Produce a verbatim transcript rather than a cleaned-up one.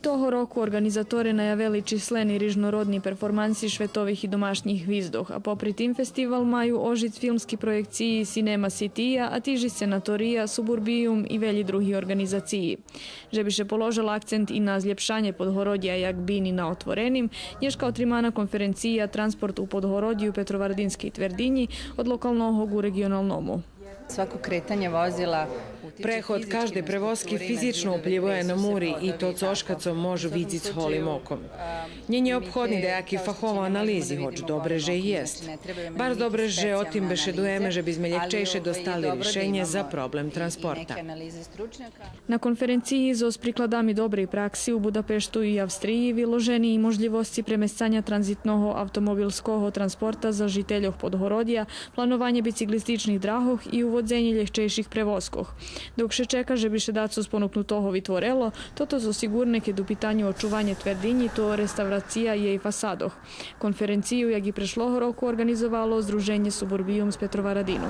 Того року орґанизаторе наявели числени рижнородни перформанси шветових и домашнїх гвиздох, а попри тим фестивал маю ожиц филмски проєкциї Синема Сития, а тиж и сценатория, Субурбиюм и велї други орґанизациї. Же би ше положел акцент и на злєпшанє Подгородя як бини на отвореним, нєшка отримана конференция Транспорт у Подгородю у Петроварадинскей твердинї, од локалного ґу реґионалному. Svako kretanje vozila utiče Преход каждей превозки физично уплївує на мури и то цошка цо можу видзиц голим оком. Нє нєобходни даяки фахово анализи, гоч добре же єст. Барз добре же о тим бешедуєме же бизме лєгчейше достали ришенє за проблем транспорта. На конференциї зоз прикладами добрей пракси у Будапешту и Австриї виложени и можлївосци премесцаня транзитного автомобилского транспорта за жительох Подгородя, планованє бициклистичних драгох и уводзенє лєгчейших превозкох. Док ше чека же би ше дацо з понукнутого витворело, тото зоз сиґурне кед у питаню очуванє твердинї, то реставрация єй фасадох. Конференцию, як и прешлого року, орґанизовало Здруженє Субурбиюм з Петроварадину.